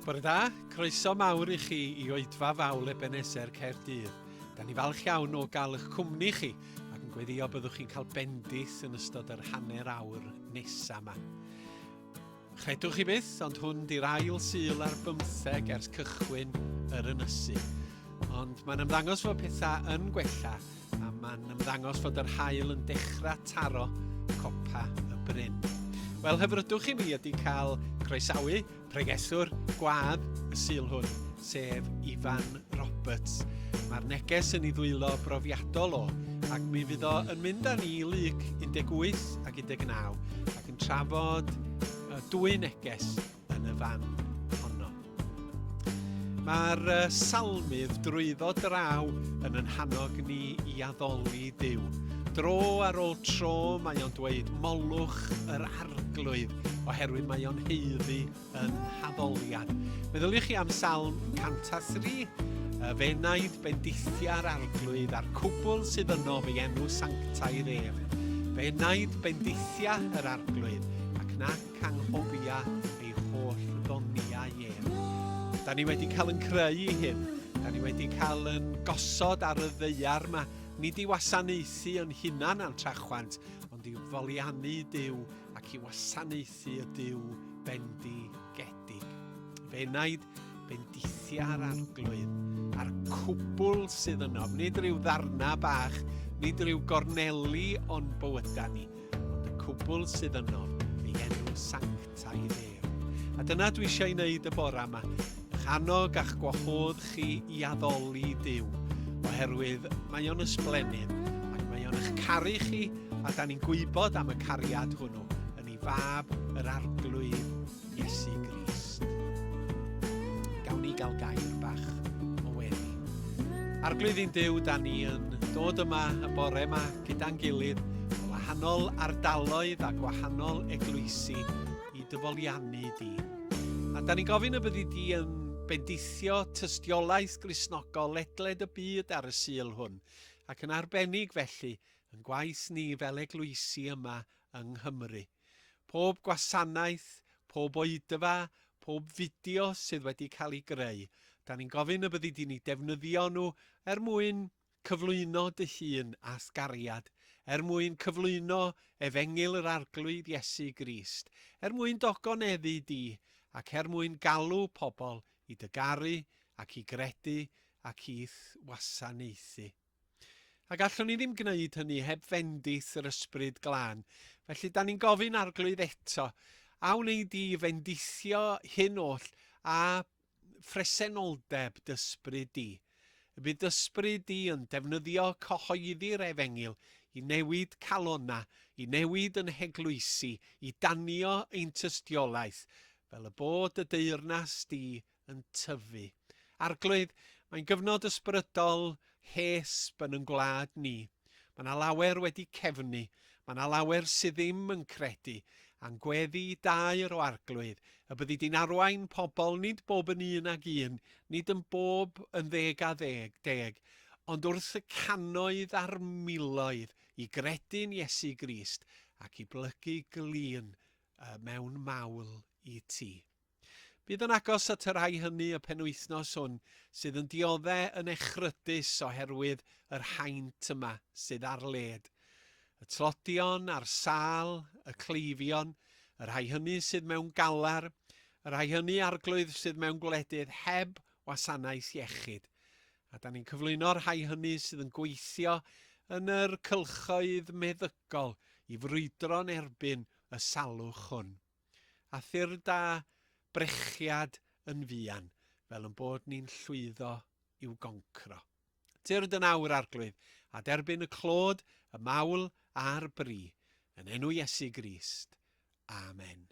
Bore da, croeso mawr i chi i oedfa fawl Ebenezer Caerdydd. Da ni falch iawn o gael eich cwmni chi ac yn gweddio byddwch chi'n cael bendith yn ystod yr hanner awr nesaf yma. Chredwch chi byth, ond hwn di'r ail Sul ar bymtheg ers cychwyn yr ynysu. Ond mae'n ymddangos fod pethau yn gwella a mae'n ymddangos fod yr haul yn dechrau taro copa y bryn. Wel, hyfrydwch i mi ydy cael croesawu Pregethwr gwadd y Sul hwn, sef Ifan Roberts. Mae'r neges yn ei ddwylo brofiadol o, ac mi fydd o yn mynd â ni i Luc 18 ac 19, ac yn trafod dwy neges yn y fan honno. Mae'r salmydd drwyddo draw yn yn hannog ni i addoli Duw. Dro ar ôl tro mae o'n dweud molwch yr arglwydd oherwydd mae o'n haeddu yn haddoliad. Meddyliwch chi am Salm 103, y fenaid bendithia'r arglwydd a'r cwbl sydd yno fy enw sanctaidd ef. Fenaid bendithia yr arglwydd ac nac anghofia ei holl ddoniau ef. Da ni wedi cael yn creu i hyn. Da ni wedi cael yn gosod ar y ddaear yma, nid i wasanaethu yn hunan a'n trachwant, ond i foliannu Duw ac i wasanaethu y Duw bendigedig. Fe enaid bendithia'r arglwydd a'r cwbl sydd yno, nid rhyw ddarna bach, nid rhyw gorneli o'n bywydau ni, ond y cwbl sydd yno, ei enw sanctaidd ef. A dyna dwi eisiau ei wneud y bore yma, eich annog a'ch gwahodd chi i addoli Duw, oherwydd mae o'n ysblennydd ac mae o'n eich caru chi, a da ni'n gwybod am y cariad hwnnw yn ei fab yr Arglwydd Iesu Grist. Gawn ni gael gair bach o weddi. Arglwydd i'n Duw, da ni yn dod yma y bore yma gyda'n gilydd o wahanol ardaloedd a gwahanol eglwysi i dyfoliannu di. A da ni'n gofyn y byddi di yn bendithio tystiolaeth Gristnogol ledled y byd ar y Sul hwn, ac yn arbennig felly yn gwaith ni fel eglwysi yma yng Nghymru. Pob gwasanaeth, pob oedfa, pob fideo sydd wedi cael ei greu, da ni'n gofyn y byddi di'n eu defnyddio nhw er mwyn cyflwyno dy hun a'th gariad, er mwyn cyflwyno Efengyl yr Arglwydd Iesu Grist, er mwyn d'ogoneddu di, ac er mwyn galw pobl i dy garu ac i gredu ac i'th wasanaethu. Ac allwn ni ddim gwneud hynny heb fendith yr Ysbryd Glân. Felly, da ni'n gofyn Arglwydd eto, a wnei di fendithio hyn oll a phresenoldeb d'ysbryd di. Y bydd d'ysbryd di yn defnyddio cyhoeddi'r efengyl i newid calonnau, i newid yn heglwysi, i danio ein tystiolaeth, fel y bod dy deyrnas di yn tyfu. Arglwydd, mae'n gyfnod ysbrydol hesb yn yn gwlad ni. Mae 'na lawer wedi cefnu, mae 'na lawer sydd ddim yn credu, a'n gweddi daer o Arglwydd, y byddi di'n arwain pobl nid bob yn un ag un, nid yn bob yn ddeg a ddeg, deg, ond wrth y cannoedd a'r miloedd i gredu'n Iesu Grist ac i blygu glin mewn mawl i ti. Bydd yn agos at y rhai hynny y penwythnos hwn sydd yn diodde' yn echrydus oherwydd yr haint yma sydd ar led. Y tlodion a'r sâl, y cleifion, y rhai hynny sydd mewn galar, y rhai hynny, Arglwydd, sydd mewn gwledydd heb wasanaeth iechyd. A da ni'n cyflwyno'r rhai hynny sydd yn gweithio yn yr cylchoedd meddygol i frwydro'n erbyn y salwch hwn. A thyrd â brechiad yn fuan, fel yn bod ni'n llwyddo i'w goncro. Tyrd yn awr, Arglwydd, a derbyn y clod, y mawl a'r bri, yn enw Iesu Grist. Amen.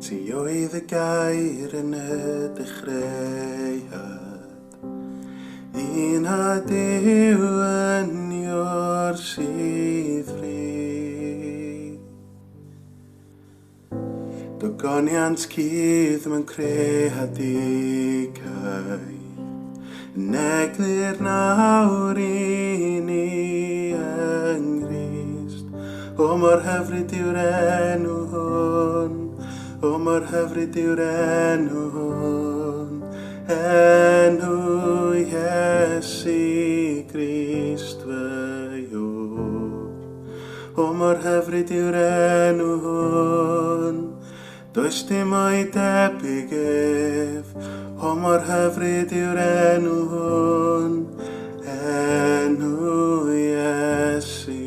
Ti oedd y gair yn y dechreuad, Un a Duw yn ior sydd fryd. Dogoniant cudd mewn creadigaeth, Yn eglur nawr i ni yng Nghrist. O mor hyfryd yw'r enw hwn, o mor hyfryd yw'r enw hwn, enw Iesu Grist fy Iôr. O mor hyfryd yw'r enw hwn, does dim o'i debyg ef. O mor hyfryd yw'r enw hwn, enw Iesu.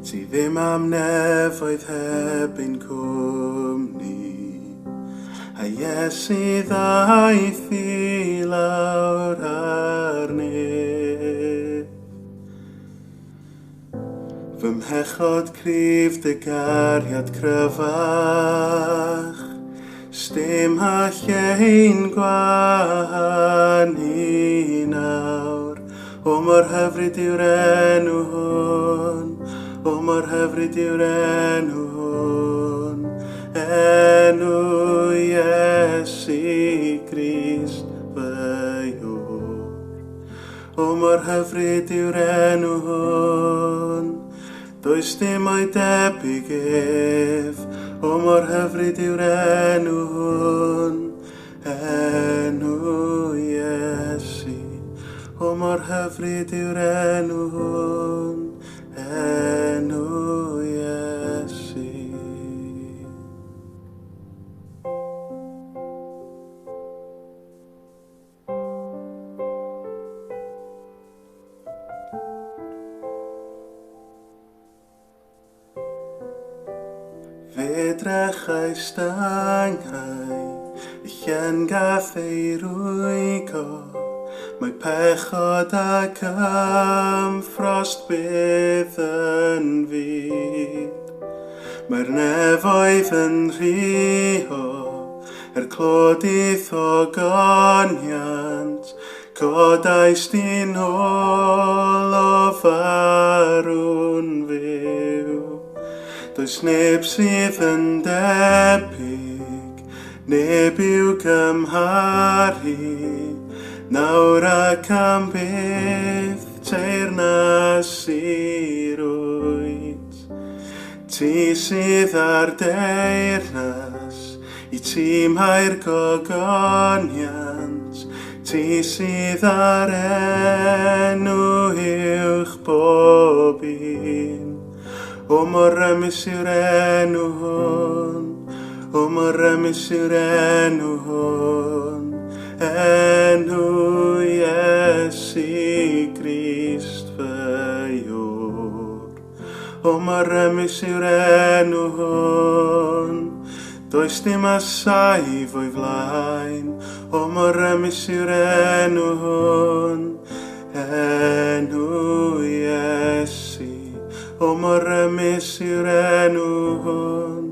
Ti ddim am nefoedd heb ein cwmni, a Iesu ddaeth i lawr ar nef. Fy mhechod cryf dy gariad cryfach, sdim a lle'n gwahanu nawr. O mor hyfryd yw'r enw hwn, o mor hyfryd yw'r enw hwn, enw Iesu Grist fy Iôr. O mor hyfryd yw'r enw hwn, does dim o'i debyg ef. O mor hyfryd yw'r enw hwn, enw Iesu. O mor hyfryd yw'r enw hwn, enw Iesu. Fe drechais danghau, y llen gath ei rwygo, mae pechod ac ymffrost byth yn fyd. Mae'r nefoedd yn rhuo, er clod i'th ogoniant, codais di'n ôl o farw'n fyw. Does neb sydd yn debyg, neb i'w gymharu, nawr ac am byth teyrnas i'r wyt. Ti sydd ar deyrnas, i ti mae'r gogoniant, ti sydd ar enw uwch bob un. O mor rymus yw'r enw hwn, o mor rymus yw'r enw hwn, enw Iesu Grist fy Iôr. O mor rymus yw'r enw hwn, does dim a saif o'i flaen. O mor rymus yw'r enw hwn, enw Iesu. O mor rymus yw'r enw hwn,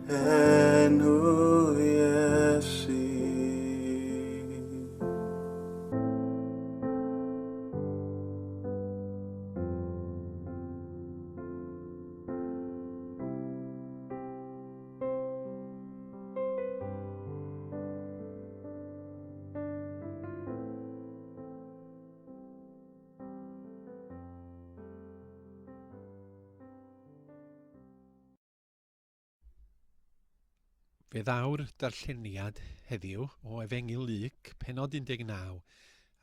enw Iesu. Fe ddaw'r darlleniad heddiw o Efengyl Luc, pennod 19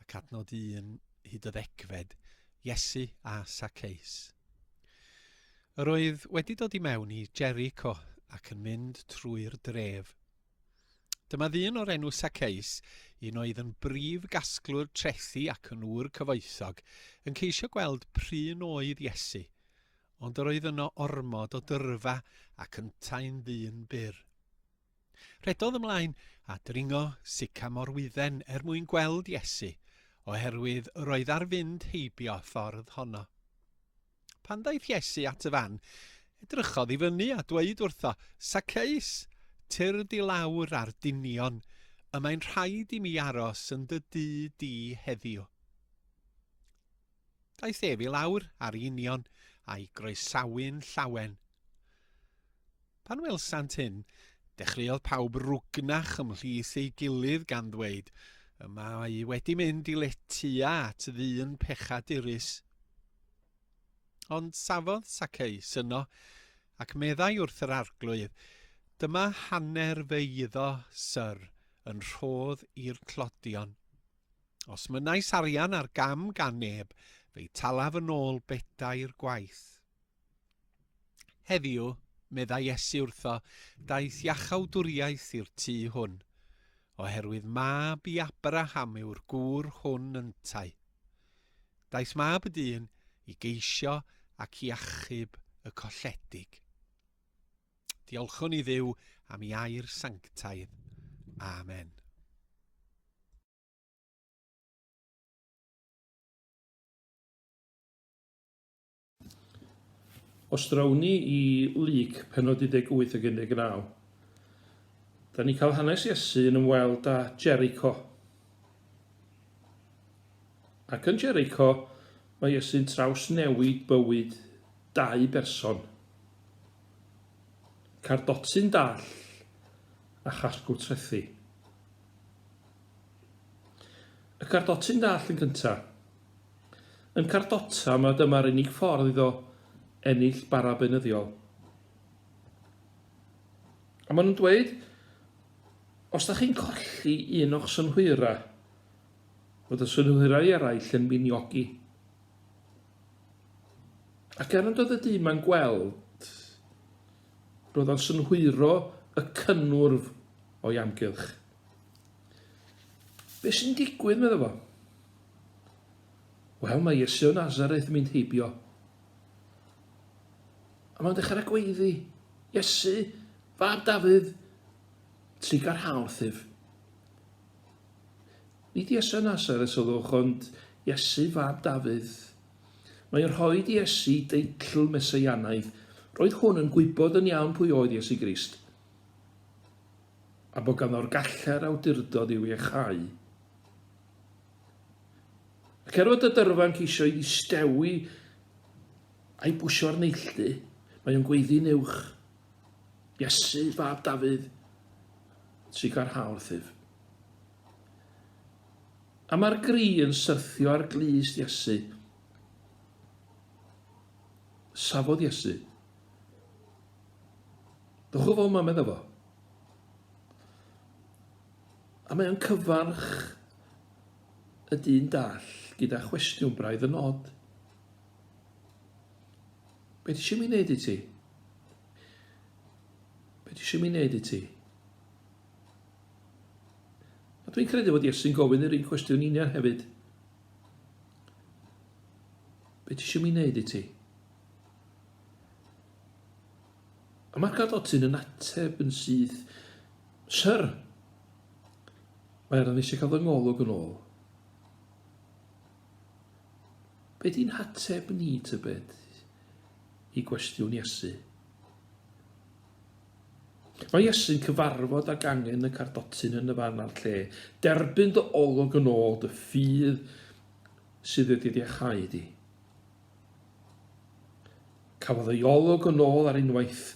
ac adnod 1 hyd y ddegfed, Iesu a Saceus. Yr oedd wedi dod i mewn i Jericho ac yn mynd trwy'r dref. Dyma ddyn o'r enw Saceus, un oedd yn brif gasglwr trethi ac yn ŵr cyfoethog, yn ceisio gweld prun oedd Iesu, ond yr oedd yno ormod o dyrfa ac yntau'n ddyn byr. Rhedodd ymlaen a dringo sycamorwydden er mwyn gweld Iesu, oherwydd yr oedd ar fynd heibio ffordd honno. Pan ddaeth Iesu at y fan, edrychodd i fyny a dweud wrtho, Saceus, tyrd i lawr ar dinion, y mae'n rhaid i mi aros yn dy dŷ di heddiw. Daeth ef i lawr ar ei union a'i groesawu'n llawen. Pan welsant hyn, dechreuodd pawb rwgnach ymhlith ei gilydd gan ddweud, Y mae wedi mynd i letya at ddyn pechadurus. Ond safodd Saceus yno, ac meddai wrth yr arglwydd, Dyma hanner fy eiddo, syr, yn rhodd i'r tlodion. Os mynnais arian ar gam gan neb, fe'i talaf yn ôl bedair gwaith. Heddiw, meddai Iesu wrtho, daeth iachawdwriaeth i'r tŷ hwn, oherwydd mab i Abraham yw'r gŵr hwn yntau. Daeth mab y dyn i geisio ac i achub y colledig. Diolchwn i Dduw am ei air sanctaidd. Amen. Os drawn ni i Luc pennod 18 ag 19, da ni'n cael hanes Iesu yn ymweld â Jericho. Ac yn Jericho, mae Iesu'n trawsnewid bywyd dau berson. Cardotyn dall a chasglwr trethi. Y cardotyn dall yn gyntaf. Yn cardota mae dyma'r unig ffordd iddo ennill bara beunyddiol. A maen nhw'n dweud, os da chi'n colli un o'ch synhwyrau, fod y synhwyrau eraill yn miniogi. Ac er nad oedd y dyn ma'n gweld, roedd o'n synhwyro y cynnwrf o'i amgylch. Be sy'n digwydd, medda fo? Wel, mae Iesu o Nazareth yn mynd heibio. A mae'n dechrau gweiddi, Iesu, fab Dafydd, trugarha wrthyf. Nid Iesu o Nazareth, sylwch, ond Iesu, fab Dafydd. Mae'n rhoi i Iesu deitl Meseianaidd. Roedd hwn yn gwybod yn iawn pwy oedd Iesu Grist. A bod ganddo'r gallu'r awdurdod i'w iachau. Ac er fod y dyrfa'n ceisio ei ddistewi a'i bwsio ar neilltu, mae o'n gweiddi'n uwch. Iesu, fab Dafydd, trugarha wrthyf. A mae'r gri yn syrthio ar glust Iesu. Safodd Iesu. Dwch o fo yma, medda fo. A mae o'n cyfarch y dyn dall gyda chwestiwn braidd yn od. Be ti eisiau mi wneud i ti? Be ti eisiau mi wneud i ti? A dwi'n credu fod Iesu'n gofyn yr un cwestiwn union hefyd. Be ti eisiau mi wneud i ti? A mae'r gardotyn yn ateb yn syth, Syr, mae arnaf eisiau cael fy ngolwg yn ôl. Be di'n hateb ni, tybed, i gwestiwn Iesu? Mae Iesu'n cyfarfod ag angen y cardotyn yn y fan a'r lle. Derbyn dy olwg yn ôl, dy ffydd sydd wedi dy iachau di. Cafodd ei olwg yn ôl ar unwaith.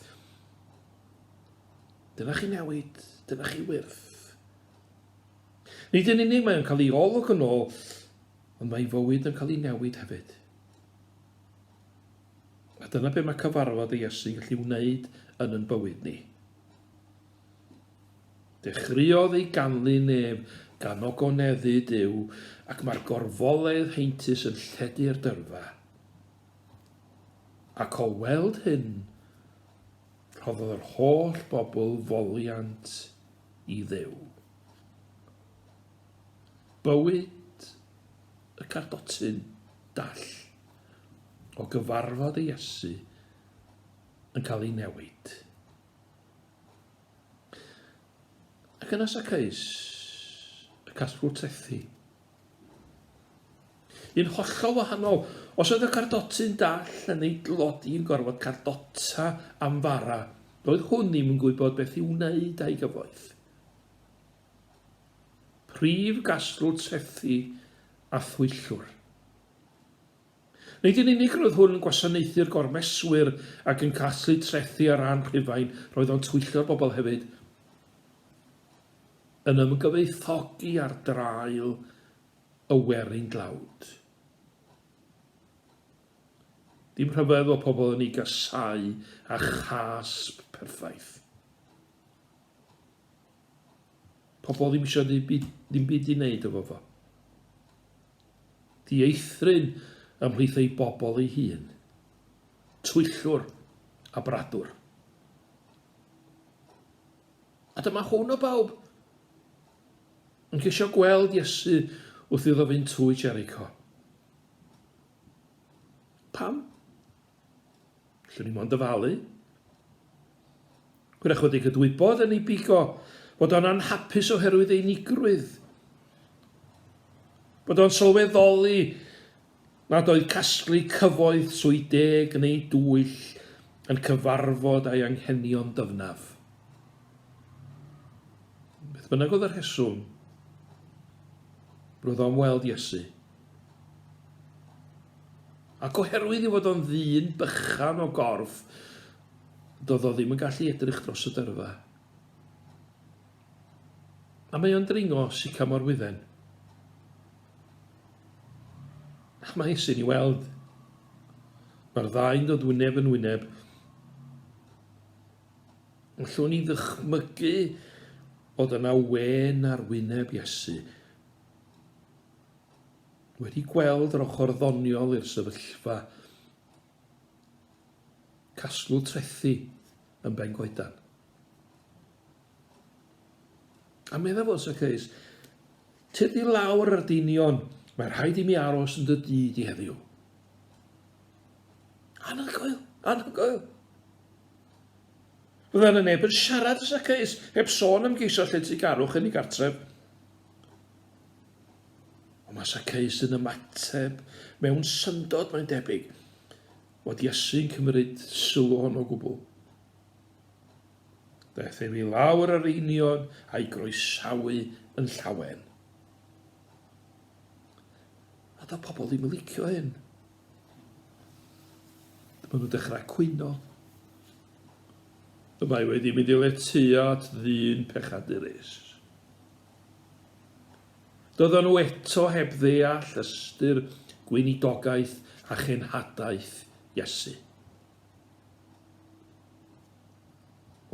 Dyna chi newid, dyna chi wyrth. Nid yn unig mae o'n cael ei olwg yn ôl, ond mae ei fywyd yn cael ei newid hefyd. A dyna be mae cyfarfod y Iesu'n gallu wneud yn yn bywyd ni. Dechreuodd ei ganlyn ef gan ogoneddu Duw, ac mae'r gorfoledd heintus yn lledu'r dyrfa. Ac o weld hyn, rhoddodd yr holl bobl foliant i Dduw. Bywyd y cardotyn dall o gyfarfod y Iesu yn cael ei newid. Ac yna Sacaeus, y casglwr trethi. Un hollol wahanol. Os oedd y cardotyn dall yn ei dlodi yn gorfod cardota am fara, doedd hwn ddim yn gwybod beth i'w wneud a'i gyfoeth. Prif gasglwr trethi a thwyllwr. Nid yn unig roedd hwn yn gwasanaethu'r gormeswyr ac yn casglu trethi ar ran Rhufain, roedd o'n twyllo'r bobl hefyd. Yn ymgyfoethogi ar draul y werin dlawd. Dim rhyfedd fod pobl yn ei gasáu â chasb perffaith. Pobl ddim eisiau ddim byd, ddim byd i wneud efo fo. Dieithryn ymhlith ei bobl ei hun. Twyllwr a bradwr. A dyma hwn o bawb yn ceisio gweld Iesu wrth iddo fynd trwy Jericho. Pam? Allwn ni mond dyfalu. Hwyrach fod ei gydwybod yn ei bigo, fod o'n anhapus oherwydd ei unigrwydd. Bod o'n sylweddoli nad oedd casglu cyfoeth trwy deg neu dwyll yn cyfarfod â'i anghenion dyfnaf. Beth bynnag oedd y rheswm, roedd o'n weld Iesu. Ac oherwydd ei fod o'n ddyn bychan o gorff, doedd o ddim yn gallu edrych dros y dyrfa. A mae o'n dringo sycamor wydden. A mae Iesu'n ei weld. Mae'r ddau'n dod wyneb yn wyneb. Allwn ni ddychmygu bod yna wên ar wyneb Iesu. Wedi gweld yr ochr ddoniol i'r sefyllfa, casglu trethi yn Bengoedan. A meddai fo Zacchaeus, tyrd i lawr ar dynion, mae rhaid i mi aros yn dy dŷ di heddiw. Anhygoel, anhygoel. Fydda yna neb yn siarad â Zacchaeus, heb sôn am geisio lletygarwch yn ei gartref. Ond mae Zacchaeus yn ymateb mewn syndod, mae'n debyg, fod Iesu'n cymryd sylw ohono o gwbl. Daeth ef i lawr ar einio'n a'i groesawu yn llawen. A doedd pobl ddim yn licio hyn. Dyma nhw'n dechrau cwyno. Y mae wedi mynd i letua at ddyn pechadurus. Doedden nhw eto heb ddeall ystyr gweinidogaeth a chenhadaeth Iesu.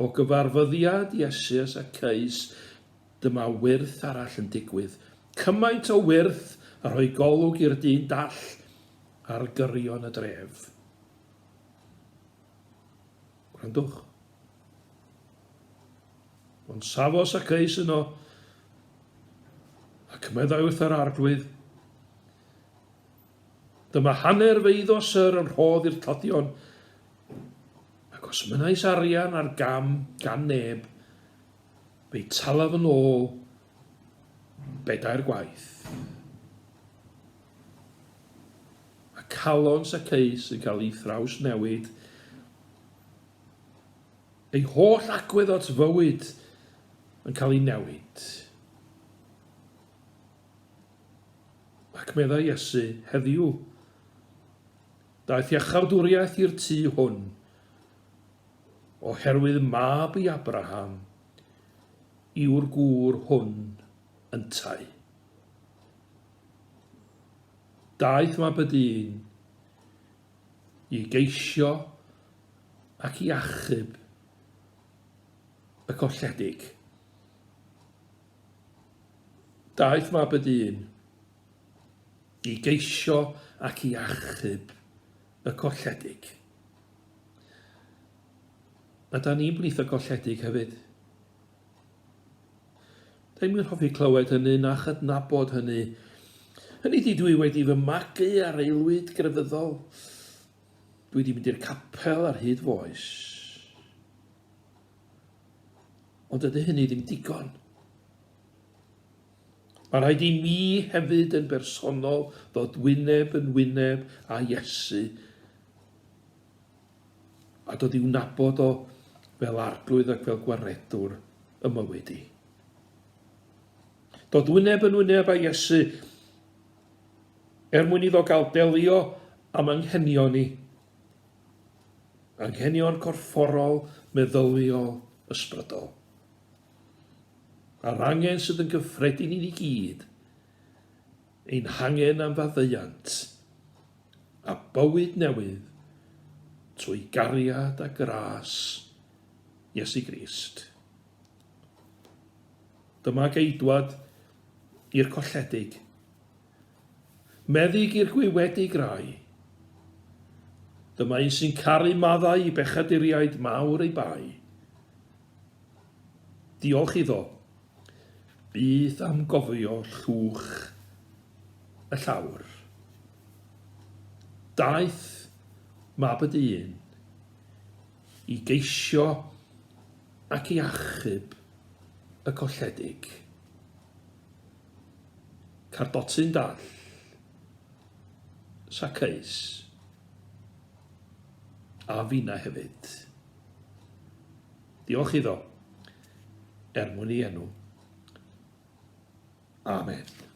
O gyfarfyddiad Iesu a Zacchaeus, dyma wyrth arall yn digwydd. Cymaint o wyrth a rhoi golwg i'r dyn dall ar gyrion y dref. Gwrandwch. Ond safos ac eis yno, ac meddai wrth yr arglwydd, Dyma hanner fy eiddo syr yn rhodd i'r tlodion, ac os mynais arian ar gam gan neb, fe'i talaf yn ôl bedair gwaith. Mae calon Zacchaeus yn cael ei thrawsnewid. Ei holl agwedd at fywyd yn cael ei newid. Ac meddai Iesu, heddiw, daeth iachawdwriaeth i'r tŷ hwn, oherwydd mab i Abraham yw'r gŵr hwn yntau. Daeth mab y dyn i geisio ac i achub y colledig. Daeth mab y dyn i geisio ac i achub y colledig. A da ni'n blith y golledig hefyd. Da i'n hoffi clywed hynny na chydnabod hynny. Hynny di dwi wedi fy magu ar aelwyd grefyddol. Dwi wedi mynd i'r capel ar hyd f'oes. Ond dydy hynny ddim digon. Mae rhaid i mi hefyd yn bersonol ddod wyneb yn wyneb â Iesu a dod i'w nabod o fel arglwydd ac fel gwaredwr y mywyd i. Dod wyneb yn wyneb â Iesu er mwyn iddo gael delio am anghenion ni. Anghenion corfforol, meddyliol, ysbrydol. A'r angen sydd yn gyffredin i ni gyd, ein hangen am faddeuant a bywyd newydd trwy gariad a gras Iesu Grist. Dyma geidwad i'r colledig. Meddyg i'r gwywedig rai. Dyma un sy'n caru maddau i bechaduriaid mawr ei bai. Diolch iddo. Byth am gofio llwch y llawr. Daeth mab y dyn i geisio ac i achub y colledig. Cardotyn dall. Saceus. A finna hefyd. Diolch iddo, er mwyn ei enw. Amen.